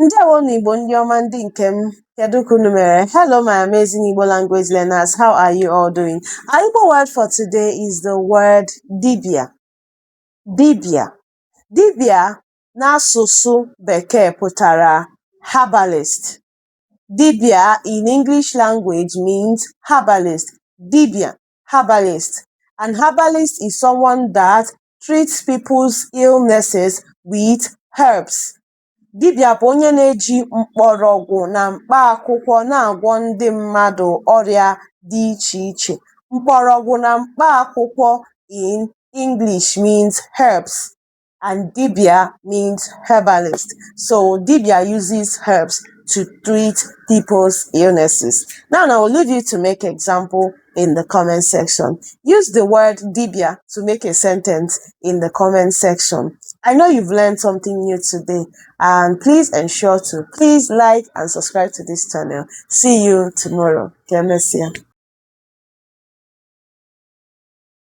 Ndewonu Igbo ndị ọma ndị nke m, kedu ka unu mere? Hello, my amazing Igbo language learners, how are you all doing? Our Igbo word for today is the word dibia. Dibia. Dibia n'asụsụ Bekee pụtara herbalist. Dibia in English language means herbalist. Dibia, herbalist. And herbalist is someone that treats people's illnesses with herbs. Dibịa bụ onye na-eji mkpọrọgwụ na mkpa akwụkwọ na-agwọ ndị mmadụ ọrịa dị iche iche. Mkpọrọgwụ na mkpa akwụkwọ in English means herbs and dibia means herbalist. So dibia uses herbs to treat people's illnesses. Now I will leave you to make example in the comment section. Use the word dibia to make a sentence in the comment section. I know you've learned something new today, and please ensure to please like and subscribe to this channel. See you tomorrow. Ka emesịa.